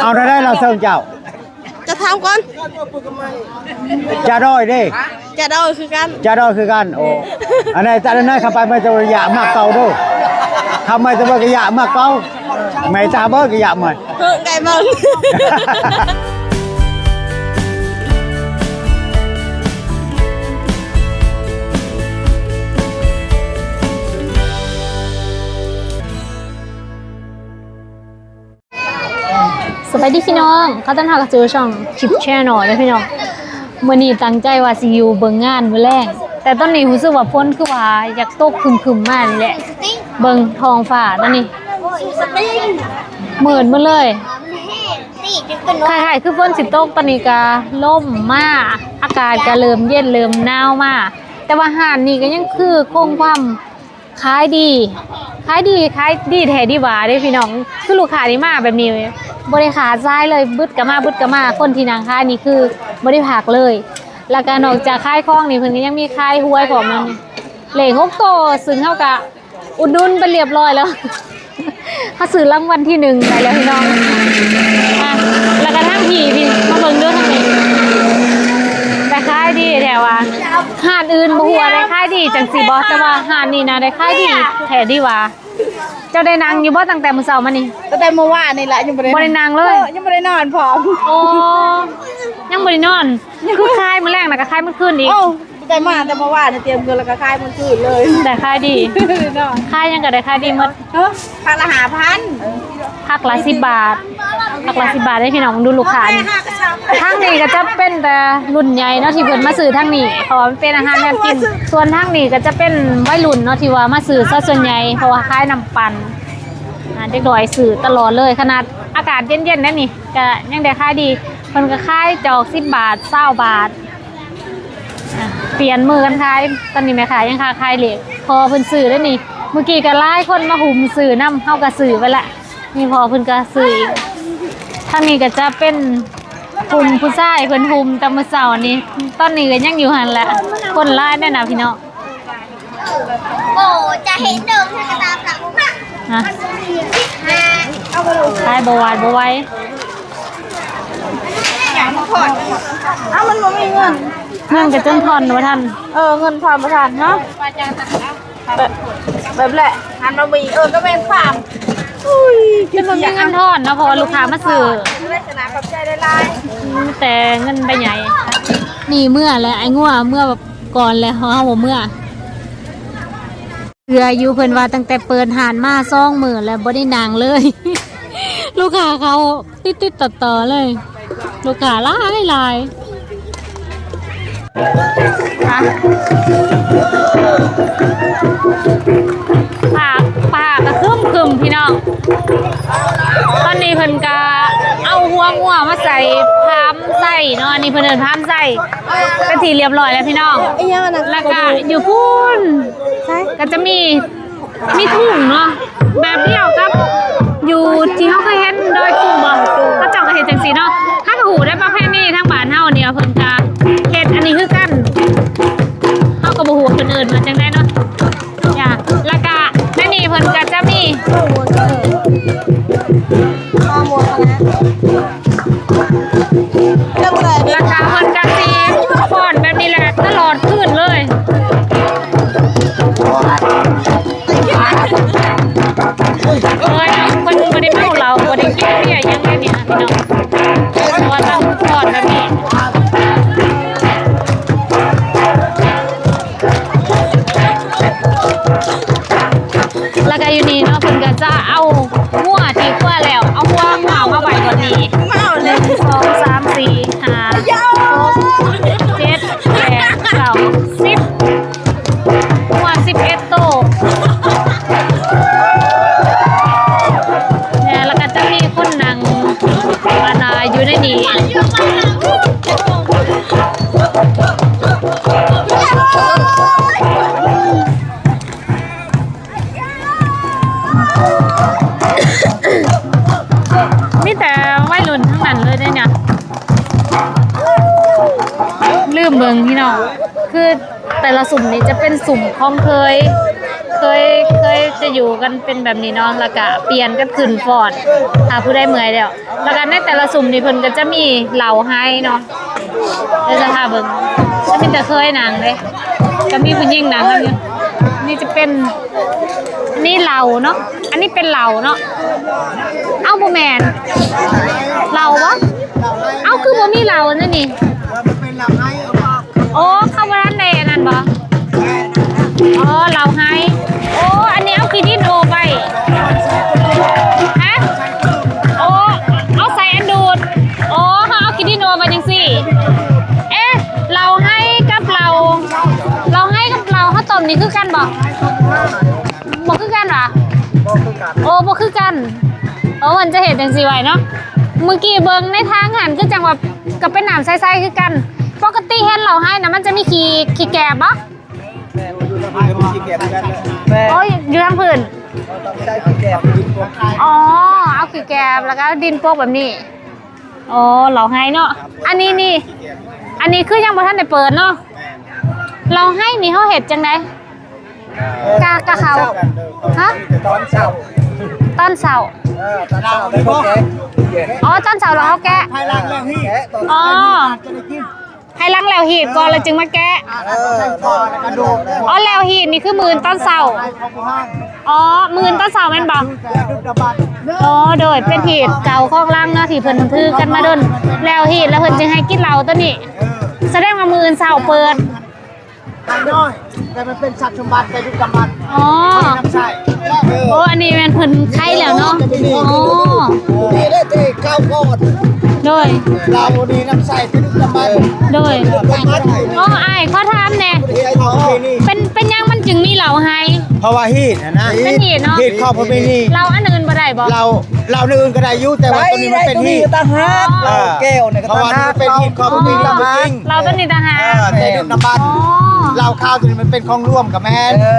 ເອົາແນວໃດລາວເຊີງເຈົ້າ? ຈະຖາມກ່ອນ. ຈາດອຍເດ້? ຈາດອຍຄືກັນ. ຈາດອຍຄືກັນ. ໂອ້ ອັນໃດຕານ້ອຍເຂົ້າໄປ ແມ່ນຈະບໍ່ຢາກມັກເກົ່າເດີ້. ທຳໄມຈະບໍ່ກະຢາກມັກເກົ່າ? ແມ່ຕາເບີກະຢາກມາ. ເຮີ້ ໄກເບິ່ງ. ສະບາຍດີພີ່ນ້ອງ ຂໍຕ້ອນຮັບເຂົ້າສູ່ຊ່ອງ Chip Channel ເດີພີ່ນ້ອງ. ມື້ນີ້ຕັ້ງໃຈວ່າຊິຢູ່ເບິ່ງງານມື້ແລງ ແຕ່ຕອນນີ້ຮູ້ສຶກວ່າຝົນຄືວ່າຢາກຕົກຄຶ້ມໆມານີ້ແຫຼະ. ເບິ່ງທ້ອງຟ້າຕອນນີ້ມືດໝົດເລີຍ ຄ້າຍໆຄືຝົນຊິຕົກ. ຕອນນີ້ກະລົມມາ ອາກາດກະເລີ່ມເຢັນເລີ່ມໜາວມາ ແຕ່ວ່າຮ້ານນີ້ກະຍັງຄືຄົງຄວາມ ຂາຍດີ ຂາຍດີ ຂາຍດີແທ້ດີຫວາເດ້ພີ່ນ້ອງ. ຄືລູກຄ້ານີ້ມາແບບນີ້ ບໍ່ໄດ້ຂາດສາຍເລີຍ ບຶດກະມາ ບຶດກະມາ. ຄົນທີ່ນັ່ງຂາຍນີ້ຄືບໍ່ໄດ້ພັກເລີຍ. ແລ້ວກະນອກຈາກຂາຍຂອງນີ້ ເພິ່ນກະຍັງມີຂາຍຫວຍພ້ອມນັ້ນ ເລກຫົກໂຕ ຊຶ່ງເຮົາກະອຸດໜູນໄປລຽບລ້ອຍແລ້ວ. ເຮົາຊື້ລາງວັນທີໜຶ່ງໄປແລ້ວພີ່ນ້ອງ. ອ່ະ ແລ້ວກະທາງພີ້ ພີ້ ມາເບິ່ງເດີທາງນີ້ ແຕ່ຂາຍດີແທ້ວ່າ. ຮ້ານອື່ນບໍ່ຮູ້ວ່າໄດ້ຂາຍດີຈັ່ງຊີ້ບໍ່ ແຕ່ວ່າຮ້ານນີ້ນະໄດ້ຂາຍດີແທ້ດີຫວາ. ເຈົ້າໄດ້ນັ່ງຢູ່ບໍ່ຕັ້ງແຕ່ມື້ເຊົ້າມານີ້? ຕັ້ງແຕ່ມື້ວານນີ້ແຫຼະ ຍັງບໍ່ໄດ້ ບໍ່ໄດ້ນັ່ງເລີຍ. ເອີ ຍັງບໍ່ໄດ້ນອນພ້ອມ. ໂອ້ ຍັງບໍ່ໄດ້ນອນ ຄືຂາຍມື້ແລງນະກະຂາຍມື້ຄືນອີກ. ໂອ້ ແຕ່ມາແຕ່ເມື່ອວານນີ້ ຕຽມເງິນແລ້ວກໍຂາຍໝົດຄືນເລີຍ. ແຕ່ຂາຍດີ ຂາຍຫຍັງກໍໄດ້ຂາຍດີໝົດ. ເອີ ພັກລະຫ້າພັນ ພັກລະສິບບາດ ພັກລະສິບບາດເດ້ພີ່ນ້ອງ. ເບິ່ງດູລູກຄ້ານີ້ ທາງນີ້ກໍຈະເປັນແຕ່ລຸ້ນໃຫຍ່ເນາະ ທີ່ເພິ່ນມາຊື້ທາງນີ້ ເພາະວ່າມັນເປັນອາຫານແນວກິນ. ສ່ວນທາງນີ້ກໍຈະເປັນໄວລຸ້ນເນາະ ທີ່ວ່າມາຊື້ຊະສ່ວນໃຫຍ່ ເພາະວ່າຂາຍນ້ຳປັ່ນ. ອ່າ ເດັກນ້ອຍຊື້ຕະຫຼອດເລີຍ ຂະໜາດອາກາດເຢັນໆແນວນີ້ ກະຍັງໄດ້ຂາຍດີ. ເພິ່ນກະຂາຍຈອກສິບບາດ ຊາວບາດ ອ່າ ປ່ຽນມື້ກັນຂາຍ. ຕອນນີ້ແມ່ຄ້າຍັງຄ້າຂາຍເລກ ພໍ່ເພິ່ນຊື້ເດ້ນີ້. ມື້ກີ້ກະຫຼາຍຄົນມາຫຸ້ມຊື້ນຳ ເຮົາກະຊື້ໄປລະ. ນີ້ພໍ່ເພິ່ນກະຊື້ອີກ. ທາງນີ້ກະຈະເປັນກຸ່ມຜູ້ຊາຍ ເພິ່ນຫຸ້ມແຕ່ມື້ເຊົ້ານີ້ ຕອນນີ້ກະຍັງຢູ່ຫັ້ນແຫຼະ. ຄົນຫຼາຍແນ່ນະພີ່ນ້ອງ. ໂອ້ ຈະເຫັນເດີ ຮະ ຂາຍບໍ່ຫວາດບໍ່ໄວ. ເອົ້າ ມັນບໍ່ມີເງິນ ເງິນກະຈົນຜ່ອນບໍ່ທັນ. ເອີ ເງິນຜ່ອນບໍ່ທັນເນາະ ແບບ ແບບແຫຼະ ຫັ້ນບໍ່ມີ. ເອີ ກະແມ່ນຄວາມ ອຸ້ຍ ຈົນບໍ່ມີເງິນຜ່ອນເນາະ ເພາະວ່າລູກຄ້າມາຊື້. ຂອບໃຈຫຼາຍໆ ແຕ່ເງິນໃບໃຫຍ່. ນີ້ເມືອແຫຼະ ໄອ້ງົວເມືອ ກ່ອນແລ້ວ ເຮົາບໍ່ເມືອ. ເຫຼືອຢູ່ ເພິ່ນວ່າຕັ້ງແຕ່ເປີດຮ້ານມາສອງມື້ແລ້ວ ບໍ່ໄດ້ນັ່ງເລີຍ. ລູກຄ້າເຂົ້າຕິດໆຕໍ່ໆເລີຍ ລູກຄ້າຫຼາຍໆ. ອ່ະ ຟ້າ ຟ້າກະຄຶ້ມໆ ພີ່ນ້ອງ. ຕອນນີ້ເພິ່ນກະເອົາຫົວງົວມາໃສ່ພາມໄສ້ເນາະ ອັນນີ້ເພິ່ນເອີ້ນພາມໄສ້ ເປັນທີ່ລຽບຮ້ອຍແລ້ວພີ່ນ້ອງ. ອີຫຍັງອັນນັ້ນ? ແລ້ວກະຢູ່ພຸ້ນ ໃສ? ກະຈະມີ ມີທຸງເນາະ ແບບດຽວກັບຢູ່ທີ່ເຮົາເຄີຍເຫັນດອຍຕຸງບໍ່? ເຂົາເຈົ້າກະເຮັດຈັ່ງຊີ້ເນາະ. ເຮົາກະຮູ້ໄດ້ປະເພນີທາງບ້ານເຮົານີ້ ເພິ່ນກະເຮັດອັນນີ້ຄືກັນ. ເຮົາກະບໍ່ຮູ້ວ່າເພິ່ນເອີ້ນວ່າຈັ່ງໃດເນາະ. ຈ້າ ແລ້ວກະໃນນີ້ເພິ່ນກະຈະມີ ໝາໝົດຫັ້ນນະ ແລ້ວກະເພິ່ນກະຊິຟ້ອນແບບນີ້ແຫຼະຕະຫຼອດຄືນເລີຍ. ໂອ້ຍ ເພິ່ນບໍ່ໄດ້ເມົາເຫຼົ້າ ບໍ່ໄດ້ກິນເບຍຫຍັງເລີຍນີ້ນະພີ່ນ້ອງ ເພາະວ່າຕ້ອງຟ້ອນແບບນີ້. ແລ້ວກະຢູ່ນີ້ເນາະ ເພິ່ນກະຈະເອົາງົວທີ່ຄົວແລ້ວ ເອົາຫົວງົວມາໄວ້ບ່ອນນີ້ ໜຶ່ງ ສອງ ສາມ ສີ່ ຫ້າ ຫົກ ເຈັດ ແປດ ເກົ້າ ສິບ ງົວສິບເອັດໂຕ ແລ້ວກະຈະມີຄົນນັ່ງ ອັນນ່າ ຢູ່ໃນນີ້. ມີແຕ່ໄວລຸ້ນທັງນັ້ນເລີຍເດ້ນີ້ ລືມເບິ່ງພີ່ນ້ອງ ຄືແຕ່ລະຊຸມນີ້ຈະເປັນຊຸມຂອງເຄີຍ ເຄີຍ ເຄີຍຈະຢູ່ກັນເປັນແບບນີ້ເນາະ ແລ້ວກະປ່ຽນກັນຂຶ້ນຟ້ອນ ຖ້າຜູ້ໃດເມື່ອຍແລ້ວ. ແລ້ວກະໃນແຕ່ລະຊຸມນີ້ເພິ່ນກໍຈະມີເຫຼົ້າໄຮເນາະ ດຽວຈະພາເບິ່ງ ຈະມີແຕ່ເຄີຍນັ່ງເດ້ ກໍມີຜູ້ຍິງນັ່ງນຳຢູ່. ນີ້ຈະເປັນ ອັນນີ້ເຫຼົ້າເນາະ ອັນນີ້ເປັນເຫຼົ້າເນາະ. ເອົ້າ ບໍ່ແມ່ນ ເຫຼົ້າບໍ່? ເອົ້າ ຄືບໍ່ມີເຫຼົ້າອັນນີ້? ໂອ້ ເຂົາບໍ່ທັນໄດ້ອັນນັ້ນບໍ່? ອໍ ເຫຼົ້າໄຮ. ໂອ້ ອັນນີ້ເອົາຂີ້ດິນໂອບໄວ້ ຮະ? ໂອ້ ເອົາໃສ່ອັນດູດ. ອໍ ເຮົາເອົາຂີ້ດິນໂອບໄວ້ຈັ່ງຊີ້. ເອະ ເຫຼົ້າໄຮກັບເຫຼົ້າ ເຫຼົ້າໄຮກັບເຫຼົ້າເຮົາຕົ້ມນີ້ຄືກັນບໍ່? ບໍ່ຄືກັນຫວາ? ບໍ່ຄືກັນ. ໂອ້ ບໍ່ຄືກັນ. ໂອ້ ເພິ່ນຈະເຮັດຈັ່ງຊີ້ໄວ້ເນາະ. ມື້ກີ້ເບິ່ງໃນທາງຫັ້ນຄືຈັ່ງວ່າກໍເປັນນ້ຳໃສໆຄືກັນ. ປົກກະຕິເຫັນເຫຼົ້າໄຮນະ ມັນຈະມີຂີ້ ຂີ້ແກບບໍ່? ແມ່ນ ຢູ່ທາງໃນກໍມີຂີ້ແກບຄືກັນ. ແມ່ນ. ໂອ້ຍ ຢູ່ທາງພື້ນ ຕ້ອງໃຊ້ຂີ້ແກບ ດິນປົກ. ອໍ ເອົາຂີ້ແກບ ແລ້ວກໍດິນປົກແບບນີ້. ອໍ ເຫຼົ້າໄຮເນາະ. ອັນນີ້ນີ້ ອັນນີ້ຄືຍັງບໍ່ທັນໄດ້ເປີດເນາະ. ແມ່ນ. ເຫຼົ້າໄຮນີ້ເຮົາເຮັດຈັ່ງໃດ? ກະ ກະເຂົ້າ ຮະ? ຕອນເຊົ້າ ຕອນເຊົ້າ. ເອີ ຕອນເຊົ້າໄດ້ບໍ່ແກະ? ອໍ ຕອນເຊົ້າແລ້ວເຮົາແກະ. ພາຍຫຼັງແລ້ວຮີດ. ອໍ ຈະໄດ້ກິນ. ພາຍຫຼັງແລ້ວຮີດກ່ອນ ແລ້ວຈຶ່ງມາແກະ. ເອີ ອໍ ແລ້ວຮີດນີ້ຄືມື້ອື່ນຕອນເຊົ້າ. ອໍ ມື້ອື່ນຕອນເຊົ້າແມ່ນບໍ່? ອໍ ໂດຍ ເປັນຮີດເກົ່າຂອງຫຼັງເນາະ ທີ່ເພິ່ນຖືກັນມາດົນ ແລ້ວຮີດແລ້ວເພິ່ນຈຶ່ງໃຫ້ກິນເຫຼົ້າໂຕນີ້. ສະແດງວ່າມື້ອື່ນເຊົ້າເປີດ. ນ້ອຍ ແຕ່ມັນເປັນຊັບສົມບັດແຕ່ດຶກດຳບັນ. ອໍ ນ້ຳໃສ. ໂອ້ ອັນນີ້ແມ່ນເພິ່ນໄຄແລ້ວເນາະ. ອໍ ນີ້ແຫຼະທີ່ເກົ່າກ່ອນ. ໂດຍ ເຫຼົ້ານີ້ນ້ຳໃສແຕ່ດຶກດຳບັນ. ໂດຍ. ອໍ ອ້າຍ ຂໍຖາມແດ່ ເປັນ ເປັນຫຍັງມັນຈຶ່ງມີເຫຼົ້າໄຮ? ເພາະວ່າຮີດຫັ້ນນະ ເປັນຮີດເນາະ. ຮີດຄອບປະເພນີ. ເຫຼົ້າອັນອື່ນບໍ່ໄດ້ບໍ່? ເຫຼົ້າ ເຫຼົ້າອັນອື່ນກໍໄດ້ຢູ່ ແຕ່ວ່າໂຕນີ້ມັນເປັນຮີດ ຕ່າງຫາກ. ເຫຼົ້າແກ້ວນີ້ກໍຕ່າງຫາກ. ເພາະວ່າມັນເປັນຮີດຄອບປະເພນີ. ເຫຼົ້າໂຕນີ້ຕ່າງຫາກ. ເອີ ແຕ່ດຶກດຳບັນ. ອໍ ເຫຼົ້າຂາວໂຕນີ້ມັນເປັນຂອງລວມກໍແມ່ນ. ເອີ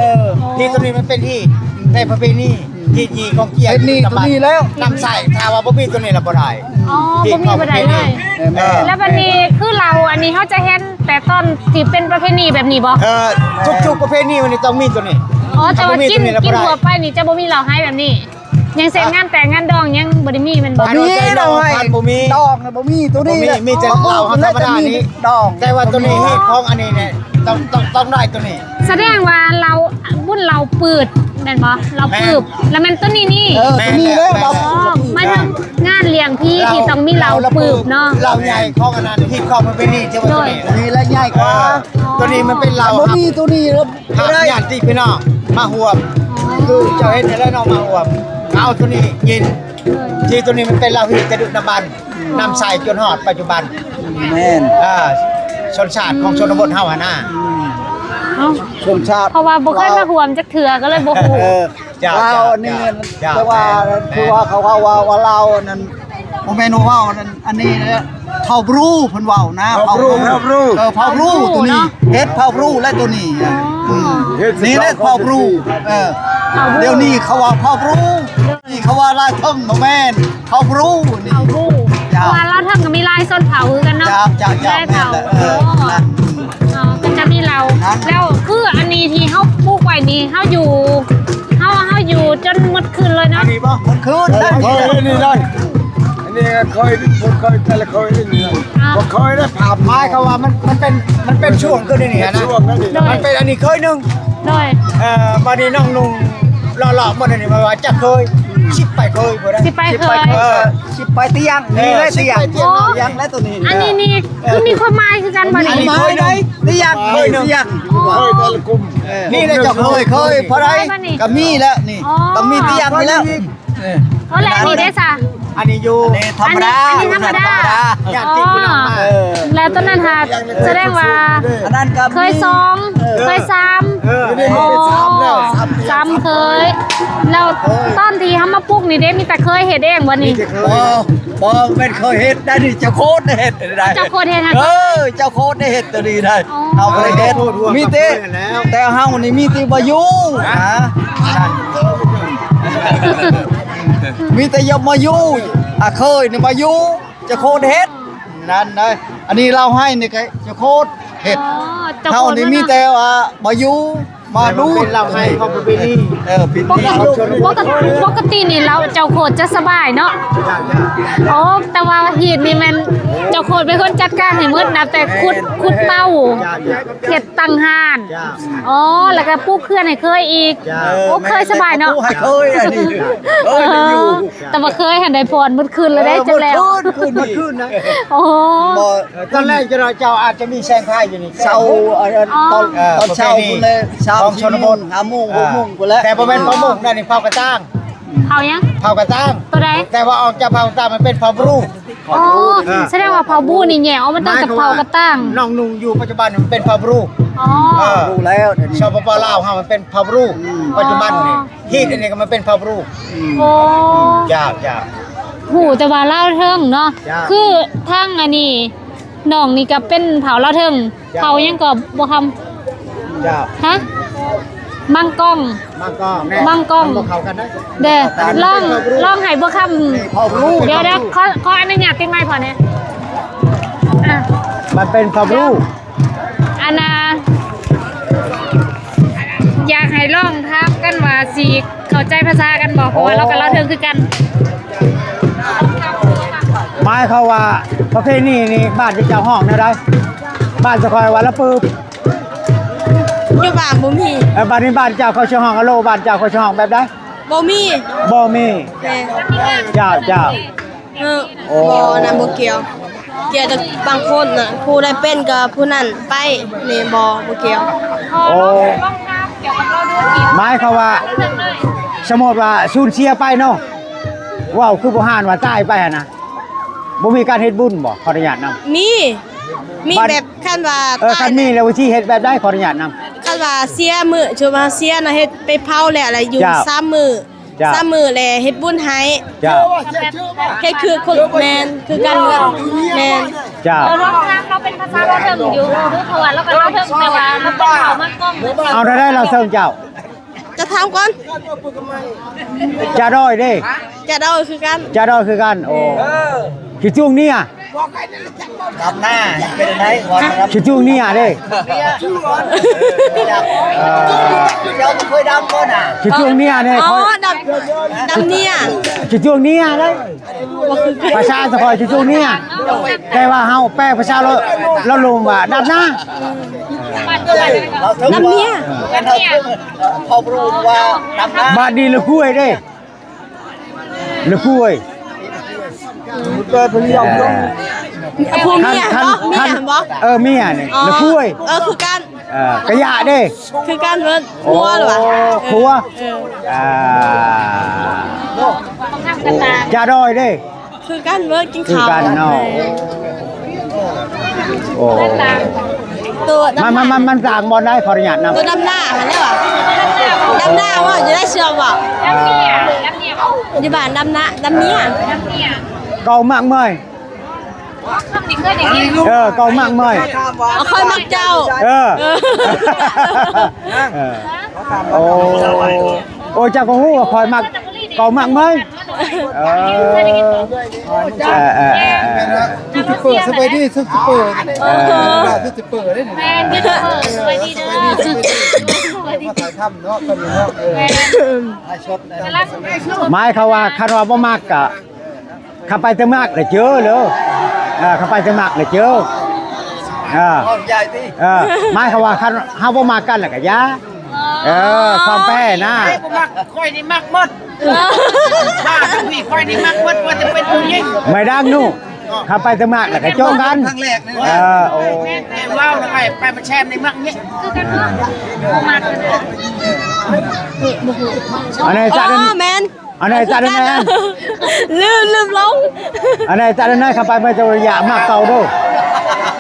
ທີ່ໂຕນີ້ມັນເປັນຮີດແຕ່ປະເພນີ ຮີດຍີ່ຂອງກຽງ. ຮີດນີ້ໂຕນີ້ແລ້ວ ນ້ຳໃສ. ຖ້າວ່າບໍ່ມີໂຕນີ້ລະບໍ່ໄດ້. ອໍ ບໍ່ມີບໍ່ໄດ້ເລີຍ. ເອີ ແລ້ວບັດນີ້ຄືເຫຼົ້າອັນນີ້ເຮົາຈະເຫັນແຕ່ຕອນທີ່ເປັນປະເພນີແບບນີ້ບໍ່? ເອີ ທຸກໆປະເພນີມັນຕ້ອງມີໂຕນີ້. ອໍ ແຕ່ວ່າກິນ ກິນທົ່ວໄປນີ້ຈະບໍ່ມີເຫຼົ້າໄຮແບບນີ້. ຢ່າງເຊັ່ນ ອ່ະ ງານແຕ່ງງານດອງຍັງບໍ່ໄດ້ມີແມ່ນບໍ່? ອັນນີ້ເຫຼົ້າໄຮ ບໍ່ມີ ດອງນະບໍ່ມີ ໂຕນີ້ ບໍ່ມີ ມີແຕ່ເຫຼົ້າເຮົາທຳມະດານີ້ດອງ. ແຕ່ວ່າໂຕນີ້ຮີດຂອງອັນນີ້ນີ້ຕ້ອງ ຕ້ອງ ຕ້ອງໄດ້ໂຕນີ້. ສະແດງວ່າເຫຼົ້າ ບຸນເຫຼົ້າປຶບແມ່ນບໍ່? ເຫຼົ້າປຶບ ແລ້ວແມ່ນໂຕນີ້ນີ້. ເອີ ໂຕນີ້ແຫຼະ. ອໍ ໝາຍເຖິງງານລ້ຽງຜີທີ່ຕ້ອງມີເຫຼົ້າປຶບເນາະ. ເຫຼົ້າໃຫຍ່ຂອງອັນນັ້ນ ຮີດຂອງປະເພນີ ຈະວ່າໂຕນີ້ ໂຕນີ້ແຫຼະໃຫຍ່ກວ່າ. ໂຕນີ້ມັນເປັນເຫຼົ້າ ບໍ່ມີໂຕນີ້ແລ້ວ ຫາຍາດຕິພີ່ນ້ອງມາຮ່ວມ ຄືເຈົ້າເຫັນນີ້ແຫຼະເນາະ ມາຮ່ວມ ເອົາໂຕນີ້ກິນ. ທີ່ໂຕນີ້ມັນເປັນເຫຼົ້າຮີດແຕ່ດຶກດຳບັນ ອືມ ນຳໃຊ້ຈົນຮອດປັດຈຸບັນ. ແມ່ນ. ເອີ ຊົນຊາດຂອງຊົນນະບົດເຮົາຫັ້ນນາ. ອືມ ເອົ້າ ຊົນຊາດ ເພາະວ່າບໍ່ເຄີຍມາຮ່ວມຈັກເທື່ອ ກໍເລີຍບໍ່ຮູ້. ເອີ ເຈົ້າ ລາວອັນນີ້ ເຈົ້າ ແຕ່ວ່າ ແມ່ນ ຄືວ່າເຂົາເວົ້າວ່າ ວ່າລາວອັນນັ້ນ ບໍ່ແມ່ນວ່າເວົ້າອັນນັ້ນ ອັນນີ້ແຫຼະ ເຜົ່າບຣູ ເພິ່ນເວົ້ານະ ເຜົ່າບຣູ ເຜົ່າບຣູ ເອີ ເຜົ່າບຣູ ເຜົ່າບຣູ ໂຕນີ້ ເນາະ ເຫັດເຜົ່າບຣູ ແລະ ໂຕນີ້ ອໍ ອືມ ເຫັດ ນີ້ແຫຼະ ເຜົ່າບຣູ ເອີ ເຜົ່າບຣູ ດຽວນີ້ເຂົາວ່າເຜົ່າບຣູ ດຽວນີ້ເຂົາວ່າລາວເທິງ ບໍ່ແມ່ນ ເຜົ່າບຣູນີ້ ເຜົ່າບຣູ ເຈົ້າ ເພາະວ່າລາວເທິງກໍມີຫຼາຍຊົນເຜົ່າຄືກັນເນາະ ເຈົ້າ ເຈົ້າ ເຈົ້າ ຫຼາຍເຜົ່າ ແມ່ນແຫຼະ ເອີ ອໍ ນັ້ນ ອໍ ກໍຈະມີເຫຼົ້າ ນັ້ນ ແລ້ວຄືອັນນີ້ທີ່ເຮົາປູກໄວ້ນີ້ ເຮົາຢູ່ ເຮົາ ເຮົາຢູ່ຈົນໝົດຄືນເລີຍເນາະ ອັນນີ້ບໍ່ ໝົດຄືນ ເອີ ເຮົາເຮັດນີ້ໄດ້ ອັນນີ້ເຄີຍ ບໍ່ເຄີຍ ແຕ່ລະເຄີຍນີ້ ອ່າ ບໍ່ເຄີຍໄດ້ຖາມ ໝາຍຄວາມວ່າມັນ ມັນເປັນ ມັນເປັນຊ່ວງຄືນີ້ນະ ເປັນຊ່ວງນັ້ນນີ້ ໂດຍ ມັນເປັນອັນນີ້ເຄີຍໜຶ່ງ ໂດຍ ເອີ ບາດນີ້ນ້ອງນຸ່ງເລາະໆໝົດອັນນີ້ ໝາຍວ່າຈັກເຄີຍ ສິບປາຍເຄີຍບໍ່ໄດ້ ສິບປາຍເຄີຍ ເອີ ສິບປາຍຕຽງ ເອີ ນີ້ແຫຼະຕຽງ ສິບປາຍຕຽງ ໂອ້ ຕຽງແຫຼະໂຕນີ້ ອັນນີ້ນີ້ ເອີ ຄືມີຄວາມໝາຍຄືກັນບໍ່ນີ້ ອັນນີ້ເຄີຍໜຶ່ງ ຕຽງ ເຄີຍໜຶ່ງ ຕຽງ ເຄີຍແຕ່ລະກຸ່ມ ເອີ ນີ້ແຫຼະເຈົ້າເຄີຍ ເຄີຍພໍໄດ້ ກໍມີແລ້ວນີ້ ອໍ ຕ້ອງມີຕຽງນີ້ແລ້ວ ເອີ ໂອ້ ແລະອັນນີ້ເດ້ຊະ ອັນນີ້ຢູ່ ອັນນີ້ທຳມະດາ ອັນນີ້ທຳມະດາ ທຳມະດາ ຍາດຕິພີ່ນ້ອງມາ ອໍ ເອີ ແລ້ວໂຕນັ້ນຫາ ສະແດງວ່າ ອັນນັ້ນກໍເຄີຍສອງ ເອີ ເຄີຍສາມ ເອີ ໂອ້ ສາມເຄີຍ ແລ້ວຕອນທີ່ເຮົາມາປຸກນີ້ເດ້ ມີແຕ່ເຄີຍເຮັດເອງບໍ່ນີ້ ບໍ່ ບໍ່ແມ່ນເຄີຍເຮັດໄດ້ນີ້ ເຈົ້າໂຄດໄດ້ເຮັດໄດ້ ເຈົ້າໂຄດເຮັດໃຫ້ ເອີ ເຈົ້າໂຄດໄດ້ເຮັດໂຕນີ້ໄດ້ ອໍ ເຮົາບໍ່ໄດ້ເຮັດ ມີແຕ່ ແຕ່ເຮົານີ້ມີແຕ່ມາຢູ່ ຮະ ມີແຕ່ຢາກມາຢູ່ ອາ ເຄີຍນີ້ມາຢູ່ ຈະໂຄດເຮັດ ນັ້ນໄດ໋ ອັນນີ້ລາວໃຫ້ນີ້ກໍຈະໂຄດເຮັດ ອໍ ເຮົານີ້ມີແຕ່ວ່າມາຢູ່ ມາດູດ ເປັນເລົ່າໄຮ່ຂອງປະເພນີ ເອີ ເປັນ ປົກກະຕິ ປົກກະຕິນີ້ລາວເຈົ້າໂຄດຈະສະບາຍເນາະ. ໂອ້ ແຕ່ວ່າຮີດນີ້ແມ່ນເຈົ້າໂຄດເປັນຄົນຈັດການໃຫ້ໝົດ ນັບແຕ່ຂຸດ ຂຸດເຕົາ ເຮັດຕັ້ງຮ້ານ. ອໍ ແລ້ວກະປູກເຮືອນໃຫ້ເຄີຍອີກ. ໂອ້ ເຄີຍສະບາຍເນາະ ເຄີຍອັນນີ້ ເອີ ຢູ່ ແຕ່ວ່າເຄີຍຫັ້ນໄດ້ຜ່ອນໝົດຄືນແລ້ວເດ້ ເອີ ຈັ່ງແລ້ວ ໝົດຄືນ ໝົດຄືນນະ. ໂອ້ ຕອນແລກເຈົ້າ ເຈົ້າອາດຈະມີແສງໄຟຢູ່ນີ້ ເຊົ້າ ຕອນ ເອີ ຕອນເຊົ້າພຸ້ນແຫຼະ ເຊົ້າ ຂອງຊົນນະບົດ ຫ້າໂມງ ຫົກໂມງພຸ້ນແຫຼະ ແຕ່ບໍ່ແມ່ນເຜົາໝົກນະ ນີ້ເຜົາກະຕ່າງ. ເຜົາຫຍັງ? ເຜົາກະຕ່າງ ໂຕໃດ? ແຕ່ວ່າອອກຈາກເຜົາກະຕ່າງມັນເປັນເຜົາບຣູ. ອໍ ສະແດງວ່າເຜົາບຣູນີ້ແຍກອອກມາຕັ້ງແຕ່ເຜົາກະຕ່າງ. ນ້ອງນຸ່ງຢູ່ປັດຈຸບັນມັນເປັນເຜົາບຣູ. ອໍ ເອີ ຮູ້ແລ້ວ ດຽວນີ້ ສປປ ລາວເຮົາມັນເປັນເຜົາບຣູ. ປັດຈຸບັນນີ້ ຮີດອັນນີ້ກະມາເປັນເຜົາບຣູ. ໂອ້ ເຈົ້າ ເຈົ້າ ຮູ້ແຕ່ວ່າລາວເທິງເນາະ. ຄືທາງອັນນີ້ ນ້ອງນີ້ກະເປັນເຜົ່າລາວເທິງ ເຜົ່າຫຍັງກໍບໍ່ຄຳ. ເຈົ້າ ຮະ? ມັງກອງ ມັງກອງ ມັງກອງ ບໍ່ເຂົ້າກັນນະ. ເດີ ລອງ ລອງໃຫ້ບໍ່ຄຳ ດຽວ ຂໍ ຂໍອະນຸຍາດຕິດໄມພໍແດ່. ມັນເປັນເຜົ່າບຣູ. ອັນນ່າ ຢາກໃຫ້ລອງຖາມກັນວ່າຊິເຂົ້າໃຈພາສາກັນບໍ່ ເພາະວ່າລາວກະລາວເທິງຄືກັນ. ໝາຍຄວາມວ່າປະເພນີນີ້ ບ້ານເຈົ້າຮ້ອງແນວໃດ? ບ້ານສະຄອຍວ່າລະປືບ. ຢູ່ບ້ານບໍ່ມີ. ເອີ ບ້ານນີ້ ບ້ານເຈົ້າເຂົາຊິຮ້ອງອາໂລ ບ້ານເຈົ້າເຂົາຊິຮ້ອງແບບໃດ? ບໍ່ມີ ບໍ່ມີ. ແມ່ນ ເຈົ້າ ເຈົ້າ. ເອີ ບໍ່ ອັນນັ້ນບໍ່ກ່ຽວ ກ່ຽວແຕ່ບາງຄົນນະ ຜູ້ໃດເປັນກໍຜູ້ນັ້ນໄປ ນີ້ບໍ່ ບໍ່ກ່ຽວ. ໂອ້ ໝາຍຄວາມວ່າ ສົມມຸດວ່າສູນເສຍໄປເນາະ ເວົ້າຄືບໍ່ຮ່ານວ່າຕາຍໄປຫັ້ນນະ ບໍ່ມີການເຮັດບຸນບໍ່? ຂໍອະນຸຍາດນຳ. ມີ ມີແບບຄັນວ່າ ເອີ ຕາຍ ຄັນມີແລ້ວວິທີເຮັດແບບໃດ? ຂໍອະນຸຍາດນຳ. ຄັນວ່າເສຍມື້ ສົມມຸດວ່າເສຍນະ ເຮັດໄປເຜົາແລ້ວ ແລ້ວຢູ່ ເຈົ້າ ສາມມື້ ເຈົ້າ ສາມມື້ແລ້ວເຮັດບຸນໃຫ້. ເຈົ້າ ເຮັດຄືຄົນ ແມ່ນ ຄືກັນໝົດ. ແມ່ນ ເຈົ້າ. ລາວເວົ້ານຳ ລາວເປັນພາສາລາວເທິງຢູ່ ເພາະວ່າລາວກໍລາວເທິງ ແຕ່ວ່າລາວເປັນເຜົ່າມັງກອງ. ເອົາແນວໃດລາວເທິງເຈົ້າ? ຈະຖາມກ່ອນ. ຈະດອຍເດ້? ຈະດອຍຄືກັນ. ຈະດອຍຄືກັນ. ໂອ້ ເອີ ຂີ້ຈຸງເນຍ ດຳນາເປັນໃດ? ຂີ້ຈຸງເນຍເດ້? ເອີ ເຈົ້າບໍ່ເຄີຍດຳບໍ່ນະ? ຂີ້ຈຸງເນຍເດ້. ອໍ ດຳ ດຳເນຍ. ຂີ້ຈຸງເນຍເດ້ ພາສາສະຄອຍຂີ້ຈຸງເນຍ ແຕ່ວ່າເຮົາແປພາສາລາວ ລາວລົມວ່າດຳນາ. ດຳເນຍ ເອີ ເຂົາບໍ່ຮູ້ວ່າດຳນາ. ບາດນີ້ລະຄຸຍເດ້ ລະຄຸຍ ເອີ ຜູ້ເມຍ ຄັນ ເນາະ ເມຍ ຄັນ ເຫັນບໍ່? ເອີ ເມຍນີ້ ອໍ ລະຄຸຍ. ເອີ ຄືກັນ. ເອີ ກະຢະເດ້ ຄືກັນເບິດ. ໂອ້ ຜົວ ຜົວ. ເອີ ອ່າ ຈະດອຍເດ້ ຄືກັນເບິດ. ກິນເຂົ້າ ຄືກັນເນາະ. ໂອ້ ໂຕ ມັນ ມັນ ມັນຕ່າງບ່ອນໃດ? ຂໍອະນຸຍາດນຳ. ໂຕດຳນາຫັ້ນແຫຼະຫວາ? ດຳນາວ່າຢູ່ໃນເຊື່ອມບໍ່? ດຳເນຍ ດຳເນຍ ຢູ່ບ້ານດຳນາ ດຳເນຍ ດຳເນຍ ເຂົາມັກເມື່ອຍ. ເອີ ເຂົາມັກເມື່ອຍ. ເອີ ເຂົາມັກເຈົ້າ. ເອີ ເອີ ໂອ້ ໂອ້ ເຈົ້າກໍຮູ້ວ່າຂ້ອຍມັກ ເຂົາມັກເມື່ອຍ. ເອີ ເອີ ເອີ ເອີ ຢູທູບເປີ ສະບາຍດີ ຢູທູບເປີ ເອີ ຢູທູບເປີເດ້ນີ້. ແມ່ນ ຢູທູບເປີ ສະບາຍດີເດີ ສະບາຍດີ ມາຖ່າຍທຳເນາະ ຕອນນີ້ເນາະ. ເອີ ແມ່ນ ຖ່າຍສົດ ໝາຍຄວາມວ່າ ຄັນວ່າບໍ່ມັກກະ ຄັນໄປແຕ່ມັກລະເຈີເລີ. ເອີ ຄັນໄປແຕ່ມັກລະເຈີ. ເອີ ເວົ້າໃຫຍ່ຕິ. ເອີ ໝາຍຄວາມວ່າ ຄັນເຮົາບໍ່ມັກກັນລະກະຢ່າ. ເອີ ຄວາມແພ້ນະ. ບໍ່ມັກ ຂ້ອຍນີ້ມັກໝົດ. ເອີ ຂ້າທັງພີ້ ຂ້ອຍນີ້ມັກໝົດ ວ່າຈະເປັນຜູ້ຍິງ ໄມ້ດັງນູ. ຄັນໄປແຕ່ມັກລະກະໂຈະກັນ. ຄັ້ງແລກນີ້. ເອີ ໂອ້ ແຕ່ເວົ້າລະໄປ ໄປມາແຊມນີ້ມັກນີ້ ຄືກັນເນາະ. ບໍ່ມັກ ອັນນີ້ຈະ ອໍ ແມ່ນ ອັນໃດຈັດແນ່ ລືມ ລືມລົງ. ອັນໃດຈັດແນ່ ຄັນໄປເມືອງຈະບໍ່ຢາກມັກເກົ່າເດີ້.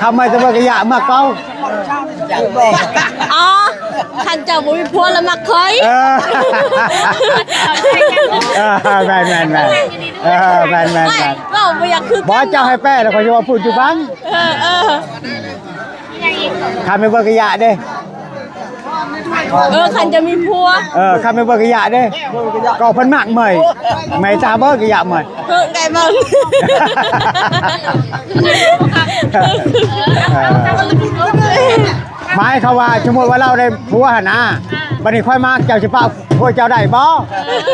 ຄັນໄປແຕ່ເມືອງກະຢາກມັກເກົ່າ. ອໍ ຄັນເຈົ້າບໍ່ມີຜົວລະມັກຂ້ອຍ. ເອີ ເອີ ແມ່ນໆໆ ເອີ ແມ່ນໆໆ. ເວົ້າບໍ່ຢາກຄືກັນ ບໍ່ ເຈົ້າໃຫ້ແປແລ້ວຂ້ອຍຊິເວົ້າພູດຢູ່ຟັງ. ເອີ ເອີ ຄັນແມ່ນເບິ່ງກະຢາເດ້. ເອີ ຄັນຈະມີຜົວ. ເອີ ຄັນແມ່ນເບິ່ງກະຢາເດ້ ກໍເພິ່ນມັກເມຍ ແມ່ຕາເບິ່ງກະຢາເມຍ. ເອີ ໄກ່ເບິ່ງ. ເອີ ໝາຍຄວາມວ່າ ສົມມຸດວ່າລາວໄດ້ຜົວຫັ້ນນະ ບາດນີ້ຂ້ອຍມາ ເຈົ້າຊິປະຜົວເຈົ້າໄດ້ບໍ່?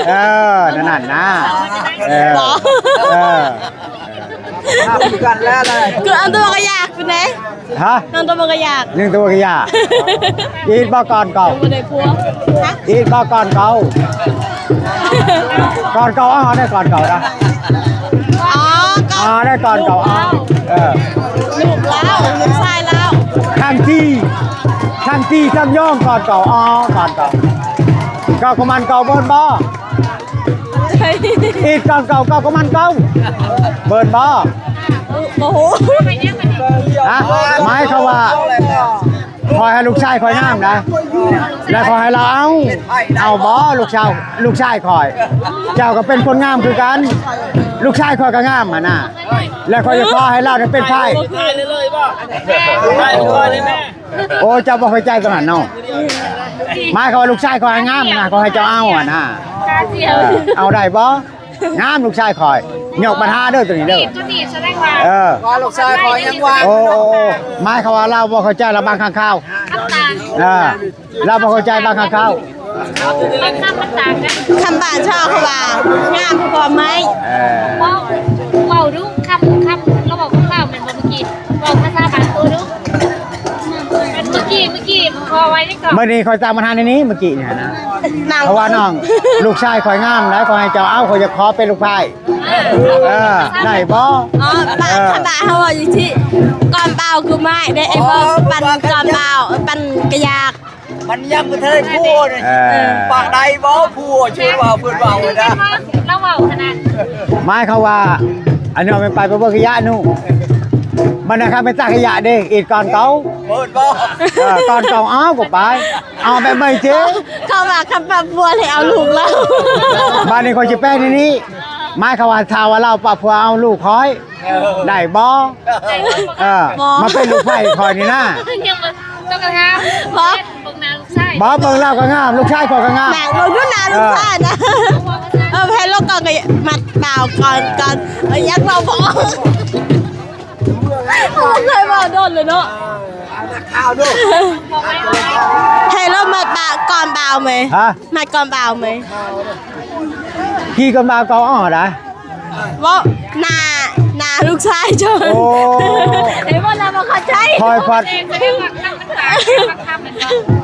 ເອີ ນັ້ນນະ ເອີ ບໍ່ ເອີ ຄືກັນແລ້ວ ຄືອັນຕົວກໍຢາກພຸ້ນເດ້. ຮະ? ນ້ອງຕົວມັນກໍຢາກ ຍັງຕົວກໍຢາກ ອີດບໍ່ກ່ອນເກົ່າ ຍັງບໍ່ໄດ້ຜົວ ຮະ? ອີດບໍ່ກ່ອນເກົ່າ ກ່ອນເກົ່າ ເອົາໄດ້ກ່ອນເກົ່ານະ ອໍ ກໍ ອໍ ໄດ້ກ່ອນເກົ່າ ອໍ ເອີ ລູກລາວ ລູກຊາຍລາວ ທັງທີ່ ທັງທີ່ທັງຍອງກ່ອນເກົ່າ ອໍ ກ່ອນເກົ່າ ເກົ່າກໍມັນເກົ່າເບິ່ນບໍ່? ອີດກ່ອນເກົ່າ ເກົ່າກໍມັນເກົ່າ ເບິ່ນບໍ່? ບໍ່ຮູ້ ຮະ? ໝາຍຄວາມວ່າ ຂໍໃຫ້ລູກຊາຍຂ້ອຍງາມນະ ແລ້ວຂໍໃຫ້ລາວເອົາ ເອົາບໍ່ລູກສາວ ລູກຊາຍຂ້ອຍ ເຈົ້າກໍເປັນຄົນງາມຄືກັນ ລູກຊາຍຂ້ອຍກໍງາມຫັ້ນນະ ແລ້ວຂ້ອຍຈະຂໍໃຫ້ລາວເປັນໄພ ໂອ້ ເຈົ້າບໍ່ເຂົ້າໃຈຕົງນັ້ນເນາະ ໝາຍຄວາມວ່າລູກຊາຍຂ້ອຍງາມນະ ຂໍໃຫ້ເຈົ້າເອົາຫັ້ນນະ ເອີ ເອົາໄດ້ບໍ່? ງາມລູກຊາຍຂ້ອຍ ຍົກບັນຫາເດີໂຕນີ້ເດີ ເອີ ວ່າລູກຊາຍຂ້ອຍຍັງວ່າງ ໂອ້ ໝາຍຄວາມວ່າລາວບໍ່ເຂົ້າໃຈລະບາງຄັ້ງຄາວ ເອີ ລາວບໍ່ເຂົ້າໃຈບາງຄັ້ງຄາວ ຄຳບານຊາວເຂົາວ່າງາມກວ່າໄມ້ ເອີ ເວົ້າ ເວົ້າດຸ ຄຳ ຄຳ ລາວເວົ້າຄຳລາວແມ່ນບໍ່ເມື່ອກີ້? ເວົ້າພາສາບານໂຕດຸ ເມື່ອກີ້ ເມື່ອກີ້ ພໍໄວ້ນີ້ກ່ອນ ມື້ນີ້ຂ້ອຍຕາມມາຫາໃນນີ້ເມື່ອກີ້ນີ້ນະ ເພາະວ່ານ້ອງ ລູກຊາຍຂ້ອຍງາມຫຼາຍ ຂໍໃຫ້ເຈົ້າເອົາ ຂ້ອຍຢາກຂໍເປັນລູກຊາຍ ເອີ ໄດ້ບໍ່? ອໍ ບາດ ເອີ ຄັນບາດເຮົາເວົ້າຢູ່ທີ່ ກ່ອນບ່າວຄືໄມ້ໄດ້ ໄອ້ບໍ່ ອໍ ປັ່ນກ່ອນບ່າວ ປັ່ນກະຢາກ ມັນຍັງບໍ່ທັນໄດ້ຜົວເລີຍ ເອີ ປາກໃດບໍ່ຜົວ ເພິ່ນເວົ້າ ເພິ່ນເວົ້ານະ ລາວເວົ້າຂະໜາດ ໝາຍຄວາມວ່າ ອັນນີ້ແມ່ນໄປ ໄປເບິ່ງຂະຫຍະໜູ ມັນນະຄັບ ໄປຕັກຂະຫຍະເດ້ ອີດກ່ອນເກົ່າ ເປີດບໍ່ ເອີ ກ່ອນເກົ່າ ເອົາກໍໄປ ເອົາແບບໃໝ່ເຈ ເຂົາວ່າຄັນປະຜົວໃຫ້ເອົາລູກລາວ ບາດນີ້ຂ້ອຍຊິແປໃນນີ້ ໝາຍຄວາມວ່າ ຖ້າວ່າລາວປະຜົວເອົາລູກຂ້ອຍ ໄດ້ບໍ່? ເອີ ບໍ່ ມາເປັນລູກໃພ້ຂ້ອຍນີ້ນະ ຍັງບໍ່ຕ້ອງກະຖາມ ບໍ່ ເບິ່ງໜ້າລູກຊາຍ ບໍ່ ເບິ່ງລາວກໍງາມ ລູກຊາຍຂ້ອຍກໍງາມ ແມ່ເບິ່ງດູໜ້າລູກຊາຍນະ ເອີ ເອີ ໃຫ້ລາວກ່ອນກໍມັດບ່າວກ່ອນ ກ່ອນ ເອີ ຢາກເວົ້າບໍ່ອອກ ບໍ່ເຄີຍເວົ້າດົນເລີຍເນາະ ເອີ ເອົາແຕ່ຂ່າວດູ ໃຫ້ລາວມັດບ່າວກ່ອນບ່າວແມ ຮະ? ມັດກ່ອນບ່າວແມ ຂີ່ກ່ອນບ່າວກໍອໍດາ ເວົ້າໜ້າ ໜ້າລູກຊາຍເຈົ້າ ໂອ້ ເຫັນບໍ່ລະບໍ່ເຂົ້າໃຈ ຂ້ອຍພັດ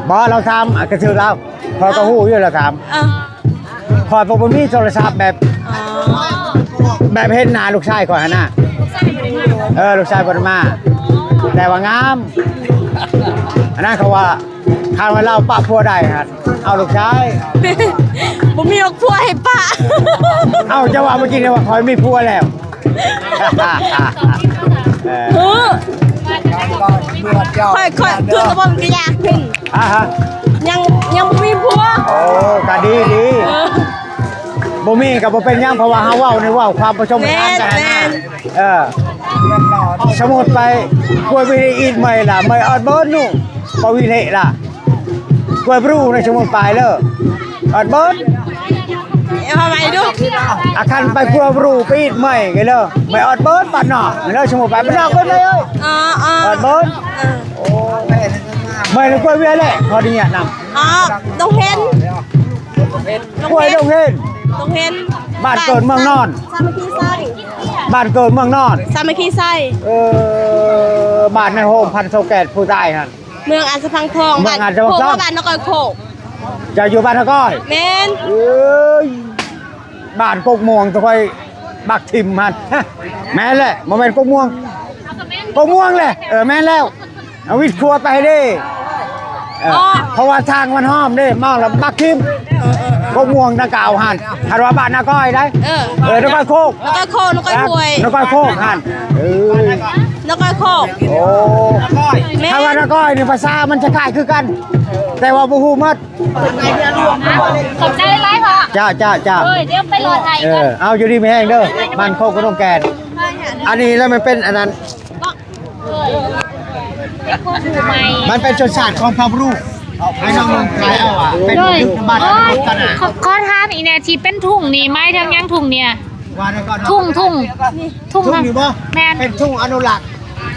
ບໍ່ ລາວຖາມ ອາ ກະຖືກລາວ ຂ້ອຍກໍຮູ້ຢູ່ລາວຖາມ ເອີ ຂ້ອຍບໍ່ ບໍ່ມີໂທລະສັບແບບ ອໍ ແບບເຫັນໜ້າລູກຊາຍຂ້ອຍຫັ້ນນະ ເອີ ລູກຊາຍບໍ່ໄດ້ມາ ແຕ່ວ່າງາມ ອັນນັ້ນເຂົາວ່າ ຄັນວ່າລາວປະຜົວໄດ້ຫັ້ນ ເອົາລູກຊາຍ ບໍ່ມີຮັກຜົວໃຫ້ປະ ເອົ້າ ເຈົ້າວ່າເມື່ອກີ້ນີ້ວ່າຂ້ອຍມີຜົວແລ້ວ ເອີ ເອີ ຂ້ອຍ ຂ້ອຍ ຄືຕະບ່ອນກະຢາກຂຶ້ນ ອາຮະ ຍັງ ຍັງບໍ່ມີຜົວ ໂອ້ ກະດີ ດີ ເອີ ບໍ່ມີກໍບໍ່ເປັນຫຍັງ ເພາະວ່າເຮົາເວົ້ານີ້ເວົ້າຄວາມປະສົມປະສານກັນ ແມ່ນ ຫັ້ນນະ ແມ່ນ ເອີ ສົມມຸດໄປ ກົວວິເລອີດໃໝ່ລະ ໃໝ່ອອດເບີນໜູ ປະວິເລລະ ກົວບຣູໃນສົມມຸດໄປເລີ ອອດເບີນ ເອົາໄວ້ດູ ອາຄັນໄປກົວບຣູໄປອີດໃໝ່ກັນເລີ ໃໝ່ອອດເບີນບ້ານນອກເລີ ສົມມຸດໄປບ້ານນອກເບີນເລີຍ ອໍ ອໍ ອອດເບີນ ເອີ ໂອ້ ໃໝ່ລະກົວເວຍແຫຼະ ຂໍອະນຸຍາດນຳ ອໍ ດົງເຫັນ ຫ້ວຍດົງເຫັນ ດົງເຫັນ ບ້ານເກີດເມືອງນອນ ສາມັກຄີໄຊ ບ້ານເກີດເມືອງນອນ ສາມັກຄີໄຊ ເອີ ບ້ານໃນໂຮມພັນໂຊແກດຜູ້ຕາຍຫັ້ນ ເມືອງອາດສະພັງທອງ ເມືອງອາດສະພັງທອງ ບ້ານນະກອຍໂຄກ ເຈົ້າຢູ່ບ້ານນະກອຍ ແມ່ນ ເອີຍ ບ້ານກົກມ່ວງ ຕະຄອຍບັກຖິ້ມຫັ້ນ ແມ່ນແຫຼະ ບໍ່ແມ່ນກົກມ່ວງ ກົກມ່ວງແຫຼະ ເອີ ແມ່ນແລ້ວ ເອົາວິດຂົວໄປເດ້ ເອີ ອໍ ເພາະວ່າທາງມັນຫ້ອມເດ້ ມອງແລ້ວບັກຖິ້ມ ເອີ ເອີ ເອີ ກົກມ່ວງນະກາວຫັ້ນ ຄັນວ່າບ້ານນະກອຍໄດ ເອີ ເອີ ນະກອຍໂຄກ ນະກອຍໂຄກ ນະກອຍຫ້ວຍ ນະກອຍໂຄກຫັ້ນ ເອີ ນະກອຍໂຄກ ໂອ້ ແມ່ນ ຄັນວ່ານະກອຍນີ້ພາສາມັນຈະຄ້າຍຄືກັນ ແຕ່ວ່າບໍ່ຮູ້ໝົດ ຂອບໃຈຫຼາຍພໍ່ ເຈົ້າ ເຈົ້າ ເຈົ້າ ເອີ ດຽວໄປລໍຖ່າຍ ເອີ ເອົາ ຢູ່ດີມີແຮງເດີ ໝັ້ນຄົງກະດົງແກ່ນ ອັນນີ້ລະມັນເປັນອັນນັ້ນ ມັນເປັນຊົນຊາດຂອງພະບຣູ ໃຫ້ນ້ອງໆຂາຍເອົາ ເປັນ ໂດຍ ບ້ານ ອໍ ຂໍ ຂໍຖາມອີກແດ່ ທີ່ເປັນທຸງນີ້ ໝາຍເຖິງຫຍັງ ທຸງນີ້ນະ? ວ່າໄດ້ກ່ອນເນາະ ທຸງ ທຸງ ທຸງນີ້ບໍ່? ແມ່ນ ເປັນທຸງອະນຸລັກ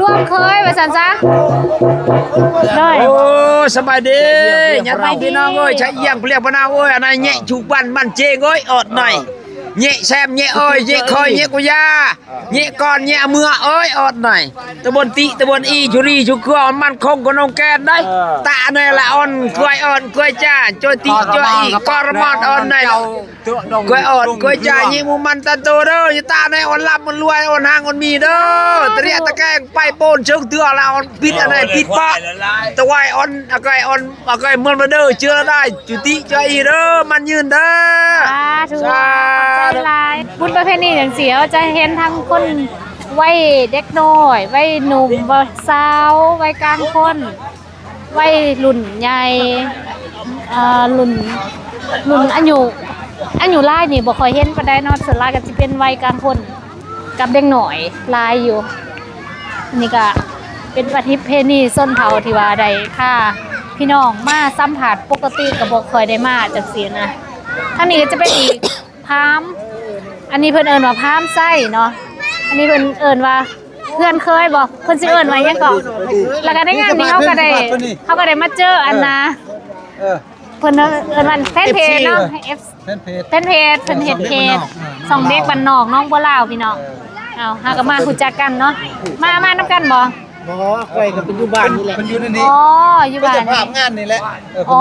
ລວມເຄີຍວ່າຊັ້ນຊະ. ໂດຍ ໂອ້ ສະບາຍດີ ຍາດພີ່ນ້ອງເອີຍ ຊາວອຽງ ພະລຽກພະນາວເອີຍ ອັນນັ້ນແຍະ ຢູ່ບ້ານມັນເຈງເອີຍ ອອດໜ້ອຍ ແຍະແຊມ ແຍະອ້ອຍ ແຍະຄອຍ ແຍະກຸຍາ ແຍະກ່ອນແຍະເມືອເອີຍ ອອດໜ້ອຍ ຕະບົນຕິ ຕະບົນອີ ຊຸຣີ ຊຸເຄືອ ມັນຄົງ ຂະໜົມແກ່ນໄດ໋ ເອີ ຕາແນ່ລະອ່ອນ ເຄືອຍອ່ອນ ເຄືອຍຈ້າ ໂຈຍຕິ ໂຈຍອີ ກອລະມອນ ອ່ອນໃນ ເຈົ້າ ເຄືອຍອ່ອນ ເຄືອຍຈ້າ ຍິງໝູ່ມັນຕັນໂຕເດີ ຢ່າຕາໃນອ່ອນລຳອ່ອນລວຍ ອ່ອນຫາງອ່ອນມີເດີ ຕະເລຍຕະແກງ ໄປໂປນເຊີງເທື່ອລະອ່ອນ ຜິດອັນໃດຜິດປະ ຕະໄວອ່ອນ ອາໄກອ່ອນ ອາໄກເມືອນມາເດີ ເຈື່ອລະໄດ້ ຈຸຕິຈອຍອີເດີ ມັນຍືນເດີ ສາທຸ ສາທຸ ຂອບໃຈຫຼາຍ. ບຸນປະເພນີຈັ່ງຊີ້ ເຮົາຈະເຫັນທັງຄົນໄວ ເດັກນ້ອຍ ໄວໜຸ່ມ ສາວ ໄວກາງຄົນ ໄວລຸ້ນໃຫຍ່ ເອີ ລຸ້ນ ລຸ້ນອາຍຸ ອາຍຸຫຼາຍນີ້ບໍ່ຄ່ອຍເຫັນປານໃດເນາະ ສ່ວນຫຼາຍກໍຊິເປັນໄວກາງຄົນກັບເດັກນ້ອຍຫຼາຍຢູ່. ນີ້ກໍເປັນປະເພນີຊົນເຜົ່າທີ່ວ່າໄດ້ພາພີ່ນ້ອງມາສຳພາດ ປົກກະຕິກໍບໍ່ຄ່ອຍໄດ້ມາຈັ່ງຊີ້ນະ. ທາງນີ້ກໍຈະເປັນອີກພາມ ອັນນີ້ເພິ່ນເອີ້ນວ່າພາມໄຊເນາະ ອັນນີ້ເພິ່ນເອີ້ນວ່າ ເຮືອນເຄີຍບໍ່ ເພິ່ນຊິເອີ້ນວ່າຫຍັງເກາະ? ແລ້ວກໍໃນງານນີ້ເຮົາກໍໄດ້ ເຮົາກໍໄດ້ມາເຈີອັນນ່າ ເອີ ເພິ່ນເອີ້ນວ່າແຟນເພຈເນາະ ເອັຟ ແຟນເພຈ ແຟນເພຈ ເພິ່ນເຮັດເພຈ ເອີ ຊ່ອງເດັກບ້ານນອກ ເອີ ຊ່ອງເດັກບ້ານນອກ ນ້ອງບົວລາວ ພີ່ນ້ອງ ເອີ ເອົາ ເຮົາກໍມາຮູ້ຈັກກັນເນາະ ເອີ ມາ ມານຳກັນບໍ່? ບໍ່ ຂ້ອຍກໍເປັນຢູ່ບ້ານນີ້ແຫຼະ ເພິ່ນຢູ່ໃນນີ້ ອໍ ຢູ່ບ້ານນີ້ ເຈົ້າພາບງານນີ້ແຫຼະ ເອີ ອໍ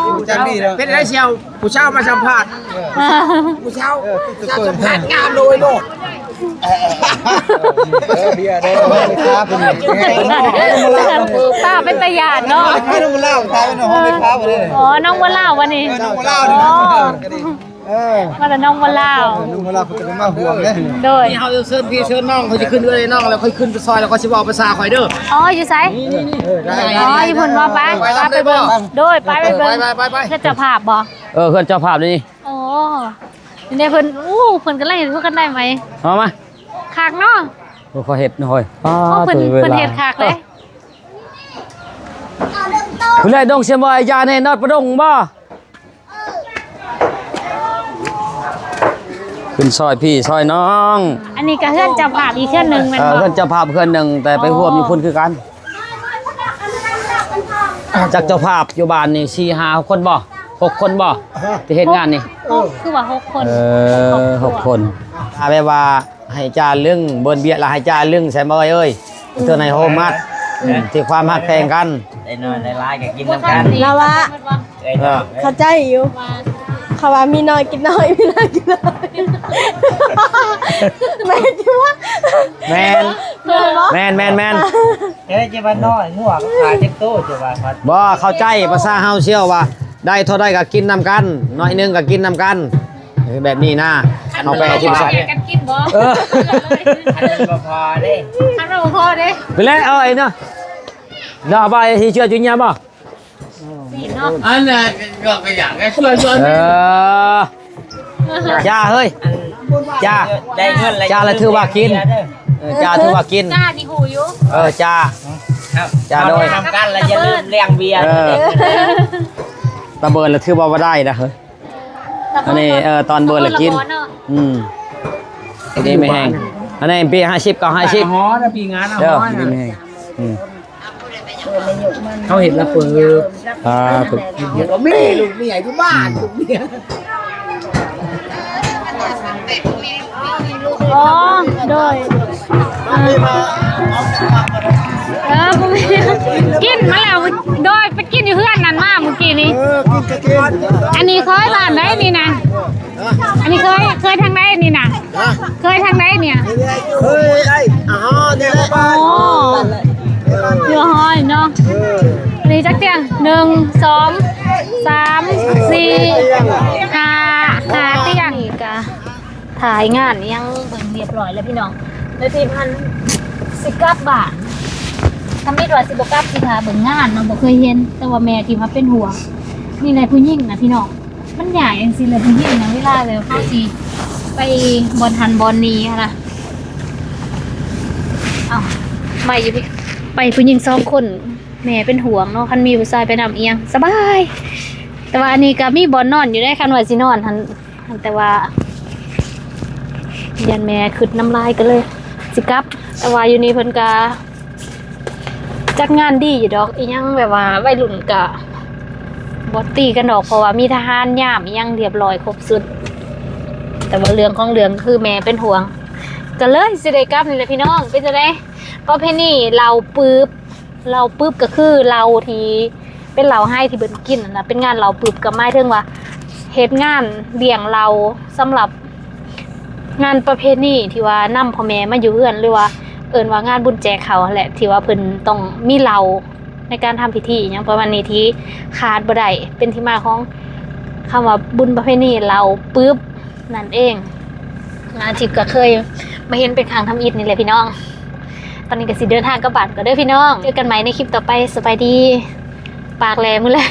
ຮູ້ຈັກດີເນາະ ເປັນໄດ້ສ່ຽວ ຜູ້ສາວມາສຳພາດ ເອີ ຜູ້ສາວ ເອີ ຜູ້ສາວສຳພາດງາມເລີຍໂລດ ເອີ ເອີ ເອີ ເອີ ເອີ ເອີ ຕາເປັນຕາຢ້ານເນາະ ໃຫ້ນ້ອງລາວ ໃຫ້ນ້ອງລາວ ອໍ ນ້ອງບົວລາວ ວັນນີ້ ເອີ ນ້ອງບົວລາວ ອໍ ເອີ ມາແຕ່ນ້ອງບົວລາວ ນ້ອງບົວລາວ ເພິ່ນກໍມາຮ່ວມເດ້ ໂດຍ ນີ້ເຮົາເຊີນພີ່ເຊີນນ້ອງ ເຂົາຊິຂຶ້ນເອື້ອຍນ້ອງ ແລ້ວຄ່ອຍຂຶ້ນໄປຊ່ອຍ ແລ້ວຄ່ອຍຊິເວົ້າພາສາຂ້ອຍເດີ ອໍ ຢູ່ໃສ? ນີ້ ນີ້ ນີ້ ເອີ ໄດ້ ອໍ ຢູ່ພຸ້ນບໍ່? ໄປ ໄປ ໄປເບິ່ງ ໂດຍ ໄປ ໄປເບິ່ງ ໄປ ໄປ ເຮືອນເຈົ້າພາບບໍ່? ເອີ ເຮືອນເຈົ້າພາບນີ້ ໂອ້ ເດ້ເພິ່ນ ໂອ້ ເພິ່ນກຳລັງເຮັດ ເພິ່ນກຳລັງໄໝ ເອົາມາ ຄັກເນາະ ໂອ້ ເຂົາເຮັດນ້ອຍ ໂອ້ ເພິ່ນ ເພິ່ນເຮັດຄັກເດ້ ເອີ ຜູ້ແລດອງຊຽມວ່າຢາແນ່ນອດປະດົງບໍ່? ຂຶ້ນຊ່ອຍພີ່ຊ່ອຍນ້ອງ ອັນນີ້ກໍເຮືອນເຈົ້າພາບອີກເຮືອນໜຶ່ງແມ່ນບໍ່? ເອີ ເຮືອນເຈົ້າພາບເຮືອນໜຶ່ງ ແຕ່ໄປຮ່ວມຢູ່ພຸ້ນຄືກັນ ຈັກເຈົ້າພາບຢູ່ບ້ານນີ້ ສີ່ ຫ້າ ຫົກ ຄົນບໍ່? ຫົກ ຄົນບໍ່? ທີ່ເຮັດງານນີ້ ຫົກ ຄືວ່າຫົກ ຄົນ ເອີ ຫົກ ຄົນ ຖ້າແບບວ່າໃຫ້ຈາລຶ້ງເບິ່ນເບຍລະໃຫ້ຈາລຶ້ງໃສ່ມາເອີຍ ເອີ ເທື່ອໃນໂຮມມັດ ເອີ ທີ່ຄວາມຮັກແພງກັນ ໄດ້ໜ້ອຍໄດ້ຫຼາຍກໍກິນນຳກັນ ລາວວ່າ ເອີ ເອີ ເຂົ້າໃຈຢູ່ ເຂົາວ່າມີນ້ອຍກິນນ້ອຍ ມີຫຼາຍກິນຫຼາຍ ແມ່ນຢູ່ວະ ແມ່ນ ແມ່ນບໍ່? ແມ່ນ ແມ່ນ ແມ່ນ ເອີ ຈະວ່ານ້ອຍງົວກໍຂາຍຈັກໂຕ ຈະວ່າ ບໍ່ ເຂົ້າໃຈພາສາເຮົາສ່ຽວວ່າ ໄດ້ເທົ່າໃດກໍກິນນຳກັນ ໜ້ອຍໜຶ່ງກໍກິນນຳກັນ ແບບນີ້ນະ ເຮົາໄປອະທິບາຍ ແຍກກັນກິນບໍ່? ເອີ ຄັນມັນບໍ່ພໍເດ້ ຄັນມັນບໍ່ພໍເດ້ ໄປແລ້ວ ເອົາໄອ້ເນາະ ເນາະ ເອົາໄປທີ່ເຊື່ອຈຸຍາບໍ່? ອັນນັ້ນກໍ ກໍຢາກໃຫ້ຊ່ວຍໆ ເອີ ຈ້າເຮີ້ຍ ຈ້າ ໄດ້ເງິນແລ້ວ ຈ້າລະຖືວ່າກິນ ເອີ ຈ້າຖືວ່າກິນ ຈ້ານີ້ຮູ້ຢູ່ ເອີ ຈ້າ ຈ້າ ໂດຍ ນຳກັນລະຢ່າລືມລ້ຽງເບຍ ເອີ ຕາເບີນລະຖືວ່າບໍ່ໄດ້ນະເຮີ້ຍ ອັນນີ້ ເອີ ຕອນເບີນລະກິນ ອືມ ດີມີແຮງ ອັນນີ້ປີຫ້າສິບ ເກົ້າຫ້າສິບ ຫໍນະ ປີງານ ເດີ ຫໍນະ ດີມີແຮງ ອືມ ເຂົາເຮັດລະເປີບ ອ່າ ຖືກ ເຮັດບໍ່ມີ ລູກເມຍຢູ່ບ້ານ ອືມ ລູກເມຍ ອໍ ໂດຍ ເອີ ເອີ ບໍ່ມີ ກິນມາແລ້ວ ໂດຍ ໄປກິນຢູ່ເຮືອນນັ້ນມາມື້ກີ້ນີ້ ເອີ ກິນກໍກິນ ອັນນີ້ເຄີຍບ້ານໃດນີ້ນະ ອັນນີ້ເຄີຍ ເຄີຍ ເຮີ້ຍ ອາຫານນີ້ແຫຼະ ອໍ ຢູ່ຫ້ອຍເນາະ. ເອີ ນີ້ຈັກຕຽງ? ໜຶ່ງ ສອງ ສາມ ສີ່ ຫ້າ ຫ້າຕຽງ. ນີ້ກະຖ່າຍງານອີ່ຫຍັງເບິ່ງຮຽບຮ້ອຍແລ້ວພີ່ນ້ອງ ແລ້ວທີ່ພັນຊິກັບບ້ານ. ທຳອິດວ່າຊິບໍ່ກັບ ຊິຖ້າເບິ່ງງານເນາະ ບໍ່ເຄີຍເຫັນ ແຕ່ວ່າແມ່ທີ່ມາເປັນຫ່ວງ. ນີ້ແຫຼະຜູ້ຍິງນະພີ່ນ້ອງ ມັນຍາກຈັ່ງຊີ້ແຫຼະ ຜູ້ຍິງນະ ເວລາແບບເຮົາຊິໄປບ່ອນຫັ້ນບ່ອນນີ້ຫັ້ນນະ. ເອົ້າ ໄມ້ຢູ່ພີ້ ໄປຜູ້ຍິງສອງຄົນ ແມ່ເປັນຫ່ວງເນາະ ຄັນມີຜູ້ຊາຍໄປນຳອີ່ຫຍັງສະບາຍ. ແຕ່ວ່າອັນນີ້ກະມີບ່ອນນອນຢູ່ເດ້ ຄັນວ່າຊິນອນຫັ້ນ ແຕ່ວ່າຢ້ານແມ່ຄຶດນຳຫຼາຍ ກະເລີຍຊິກັບ. ແຕ່ວ່າຢູ່ນີ້ເພິ່ນກະ ຈັດງານດີຢູ່ດອກ ອີ່ຫຍັງແບບວ່າໄວລຸ້ນກະບໍ່ຕີກັນດອກ ເພາະວ່າມີທະຫານຍາມອີ່ຫຍັງຮຽບຮ້ອຍຄົບຊຸດ. ແຕ່ວ່າເລື່ອງຂອງເລື່ອງຄືແມ່ເປັນຫ່ວງ ກະເລີຍຊິໄດ້ກັບນີ້ແຫຼະພີ່ນ້ອງ. ເປັນຈັ່ງໃດ ປະເພນີເຫຼົ້າປຶບ? ເຫຼົ້າປຶບກະຄືເຫຼົ້າທີ່ເປັນເຫຼົ້າໄຮທີ່ເພິ່ນກິນຫັ້ນນະ ເປັນງານເຫຼົ້າປຶບ ກະໝາຍເຖິງວ່າເຮັດງານລ້ຽງເຫຼົ້າສຳລັບ ງານປະເພນີທີ່ວ່ານຳພໍ່ແມ່ມາຢູ່ເຮືອນ ຫຼືວ່າເອີ້ນວ່າງານບຸນແຈເຂົ້າຫັ້ນແຫຼະ ທີ່ວ່າເພິ່ນຕ້ອງມີເຫຼົ້າໃນການທຳພິທີຫຍັງປະມານນີ້ ທີ່ຂາດບໍ່ໄດ້ ເປັນທີ່ມາຂອງຄຳວ່າບຸນປະເພນີເຫຼົ້າປຶບນັ້ນເອງ. ອາທິບກະເຄີຍມາເຫັນເປັນຄັ້ງທຳອິດນີ້ແຫຼະພີ່ນ້ອງ. ຕອນນີ້ກະຊິເດີນທາງກັບບ້ານກ່ອນເດີພີ່ນ້ອງ ເຈີກັນໃໝ່ໃນຄລິບຕໍ່ໄປ. ສະບາຍດີ ປາກແຫຼມໝົດແລ້ວ.